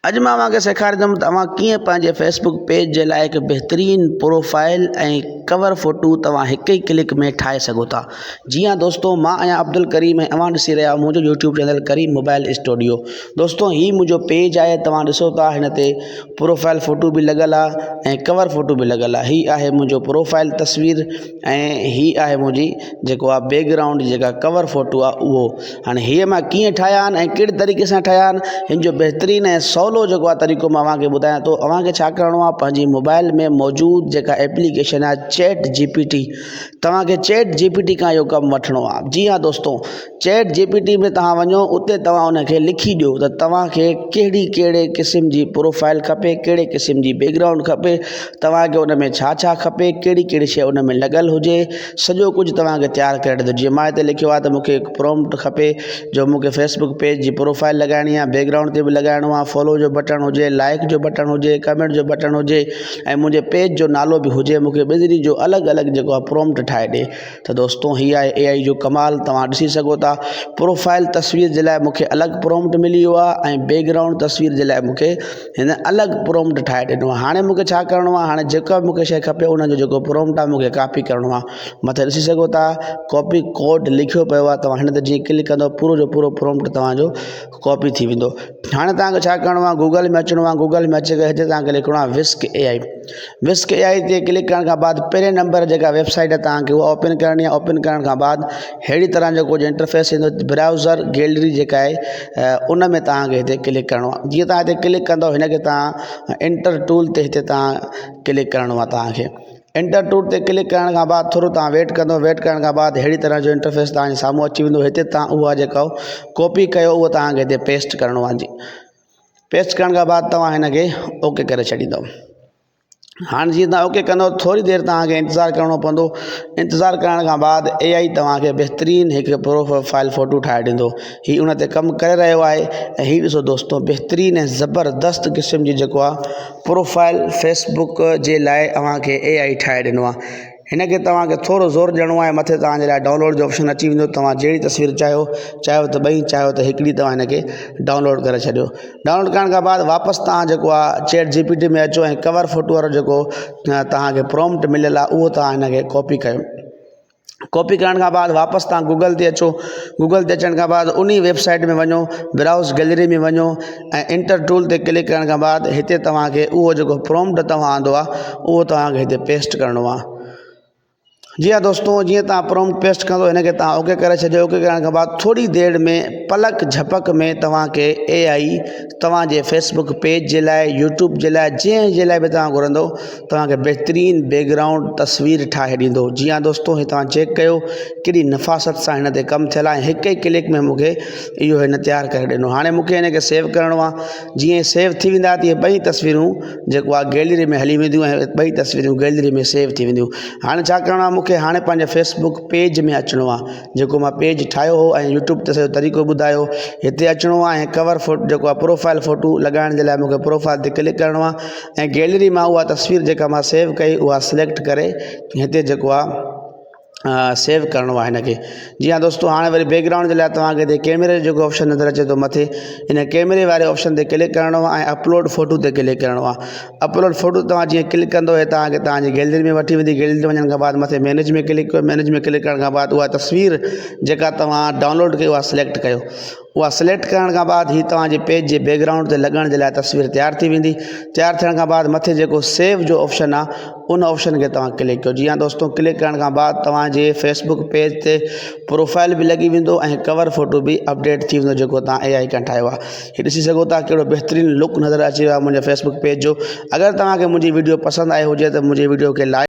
اڄ مان اوهان کي سيکاريندم ته اوهان ڪيئن پنهنجي فيس بڪ پيج جي لاء هڪ بهترين پروفائل ۽ ڪور فوٽو توهان هڪ ئي ڪلڪ ۾ ٺاهي سگهو ٿا جي ها دوستو مان آهيان عبدالڪريم ۽ اوهان ڏسي رهيا آهيو منهنجو YouTube channel Karim mobile studio دوستو هي منهنجو پيج آهي توهان ڏسو ٿا هن تي پروفائل فوٽو به لڳل آهي ۽ ڪور فوٽو به لڳل آهي هي آهي منهنجو پروفائل تصوير ۽ هي آهي منهنجي جيڪو آهي بيڪ گرائونڊ جيڪا ڪور فوٽو آهي اهو هاڻي هيء مان ڪيئن ٺاهيا آهن ۽ ڪهڙي طريقي سان ٺاهيا آهن هن جو بهترين ۽ سولو جيڪو آهي طريقو مان اوهان کي ٻڌايان ٿو اوهان کي ڇا ڪرڻو آهي پنهنجي موبائل ۾ موجود جيڪا ايپليڪيشن آهي چيٽ جي پي ٽي توهان کي چيٽ جي پي ٽي کان اهو ڪم وٺڻو آهي جي ها دوستو چيٽ جي پي ٽي ۾ توهان وڃو اتي توهان ان کي لکي ڏيو ته توهان کي ڪهڙي ڪهڙي قسم جي پروفائل کپي ڪهڙي قسم جي بيڪ گرائونڊ کپي توهان کي ان ۾ ڇا ڇا کپي ڪهڙي ڪهڙي شيء ان ۾ لڳل هجي سڄو ڪجهه توهان کي تيار ڪري ڏيندو جيئن مان هتي لکيو آهي ته مون کي هڪ پرومپٽ کپي جو مون کي فيس بڪ پيج جي پروفائل لڳائڻي آهي بيڪ گرائونڊ تي به لڳائڻو آهي فالو جو بٽڻ هجي لائڪ جو بٽڻ هجي ڪمينٽ جو بٽڻ هجي ۽ منهنجي پيج جو نالو به هجي مون کي ٻنهي جو الڳ الڳ جيڪو آهي پرومپٽ ٺاهي ڏي ته دوستو هي آهي اي آئي جو ڪمال توهان ڏسي سگهو ٿا پروفائل تصوير جي لاء مونکي الڳ پرومپٽ ملي ويو آهي ۽ بيڪ گرائونڊ تصوير جي لاء مونکي هن الڳ پرومپٽ ٺاهي ڏنو آهي هاڻي مونکي ڇا ڪرڻو آهي هاڻي جيڪا به مونکي شيء کپي ان جو جيڪو پرومپٽ آهي مونکي ڪاپي ڪرڻو آهي مٿي ڏسي سگهو ٿا ڪاپي ڪوڊ لکيو پيو آهي توهان هن تي جيئن ڪلڪ ڪندو پورو جو پورو پرومپٽ توهان جو ڪاپي ٿي ويندو هاڻي توهان کي ڇا ڪرڻو آهي گوگل ۾ اچڻو آهي گوگل ۾ اچي ڪري هتي توهان کي لکڻو آهي whisk A I whisk A I تي ڪلڪ ڪرڻ کان بعد پهرين نمبر جيڪا ويب سائيٽ آهي توهان کي اها اوپن ڪرڻي آهي اوپن ڪرڻ کان بعد اهڙي طرح جو ڪجهه انٽرفيس ايندو برائوزر گيلري جيڪا آهي ان ۾ توهان کي هتي ڪلڪ ڪرڻو آهي جيئن توهان هتي ڪلڪ ڪندو هن کي توهان انٽر ٽول تي هتي توهان ڪلڪ ڪرڻو آهي توهان کي انٽر ٽول تي ڪلڪ ڪرڻ کان بعد ٿورو توهان ويٽ ڪندو ويٽ ڪرڻ کان بعد اهڙي طرح جو انٽرفيس توهان جي سامهون اچي ويندو هتي توهان اها جيڪا ڪاپي ڪيو اهو توهان کي هتي پيسٽ ڪرڻو آهي جي پيسٽ ڪرڻ کان بعد توهان هن کي اوڪي ڪري ڇڏيندو هاڻي جيئن توهان اوڪي ڪندو ٿوري دير توهان کي انتظار ڪرڻو پوندو انتظار ڪرڻ کان بعد اي آئي توهان کي بهترين هڪ پروفائل فوٽو ٺاهي ڏيندو هي ان تي ڪم ڪري رهيو آهي ۽ هي ڏسو دوستو بهترين ۽ زبردست قسم جي جيڪو آهي پروفائل فيس بڪ جي لاء اوهان کي اي آئي ٺاهي ڏنو آهي هن کي توهان کي ٿورو زور ڏيڻو آهي مٿي توهان جي لاء ڊائونلوڊ جو آپشن اچي ويندو توهان جهڙي تصوير چاهيو چاهيو ته ٻئي چاهيو ته هڪڙي توهان هن کي ڊائونلوڊ ڪري ڇڏيو ڊائونلوڊ ڪرڻ کان بعد واپس توهان جيڪو آهي چيٽ جي پي ٽي ۾ اچو ۽ ڪور فوٽو وارو جيڪو توهان کي پرومپٽ مليل آهي اهو توهان هن کي ڪاپي ڪيو ڪاپي ڪرڻ کان بعد واپس توهان گوگل تي اچو گوگل تي اچڻ کان بعد انهي ويب سائيٽ ۾ وڃو برائوز گيلري ۾ وڃو ۽ انٽر ٽول تي ڪلڪ ڪرڻ کان بعد هتي توهان کي اهو جيڪو پرومپٽ توهان آندو آهي اهو توهان کي هتي پيسٽ ڪرڻو آهي جي ها دوستو جيئن توهان پرومپٽ پيسٽ ڪندو هن کي توهان اوڪي ڪري ڇڏيو اوڪي ڪرڻ کان بعد ٿوري دير ۾ پلڪ جهپڪ ۾ توهان کي اي آئي توهان جي فيسبڪ پيج جي لاء يوٽيوب جي لاء جنهن جي لاء به توهان گهرندو توهان کي بهترين بيڪ گرائونڊ تصوير ٺاهي ڏيندو جي ها دوستو هي توهان چيڪ ڪيو ڪيڏي نفاست سان هن تي ڪم ٿيل آهي هڪ ئي ڪلڪ ۾ مون کي اهو هن تيار ڪري ڏنو هاڻي مون کي هن کي سيو ڪرڻو آهي جيئن سيو ٿي ويندا تيئن ٻئي تصويرون جيڪو آهي گيلري ۾ هلي وينديون ۽ ٻئي تصويرون گيلري ۾ سيو ٿي وينديون هاڻي ڇا ڪرڻو آهي مون کي هاڻي پنهنجي فيسبڪ پيج ۾ اچڻو آهي جيڪو مان پيج ٺاهيو هو ۽ يوٽيوب تي سڄو طريقو ٻڌايو هتي اچڻو آهي ۽ ڪور فوٽو جيڪو آهي پروفائل فوٽو لڳائڻ جي لاء مون کي پروفائل تي ڪلڪ ڪرڻو آهي ۽ گيلري مان اها تصوير جيڪا مان سيو ڪئي اها سليڪٽ ڪري هتي جيڪو آهي سيو ڪرڻو آهي هن کي جي ها دوستو هاڻي وري بيڪ گرائونڊ جي لاء توهان کي هتي ڪيمري جو جيڪو آپشن نظر اچي ٿو مٿي ان ڪيمري واري آپشن تي ڪلڪ ڪرڻو آهي ۽ اپلوڊ فوٽو تي ڪلڪ ڪرڻو آهي اپلوڊ فوٽو توهان جيئن ڪلڪ ڪندو هي توهان کي توهان جي گيلري ۾ وٺي ويندي گيلري ۾ وڃڻ کان بعد مٿي مينيج ۾ ڪلڪ ڪيو مينيج ۾ ڪلڪ ڪرڻ کان بعد اها تصوير جيڪا توهان ڊائونلوڊ ڪئي اها سليڪٽ ڪيو اها سليڪٽ ڪرڻ کان بعد هي توهان جي پيج جي بيڪ گرائونڊ تي لڳڻ جي لاء تصوير تيار ٿي ويندي تيار ٿيڻ کان بعد مٿي جيڪو سيو جو آپشن آهي ان آپشن کي توهان ڪلڪ ڪيو جي ها دوستو ڪلڪ ڪرڻ کان بعد توهان جي فيسبڪ پيج تي پروفائل به لڳي ويندو ۽ ڪور فوٽو به اپڊيٽ ٿي ويندو جيڪو توهان اي آئي کان ٺاهيو آهي هي ڏسي سگهو ٿا ڪهڙو بهترين لڪ نظر اچي رهيو آهي منهنجي فيسبڪ پيج جو اگر توهان کي منهنجي ويڊيو پسند آئي هجي ته منهنجي ويڊيو کي لائڪ.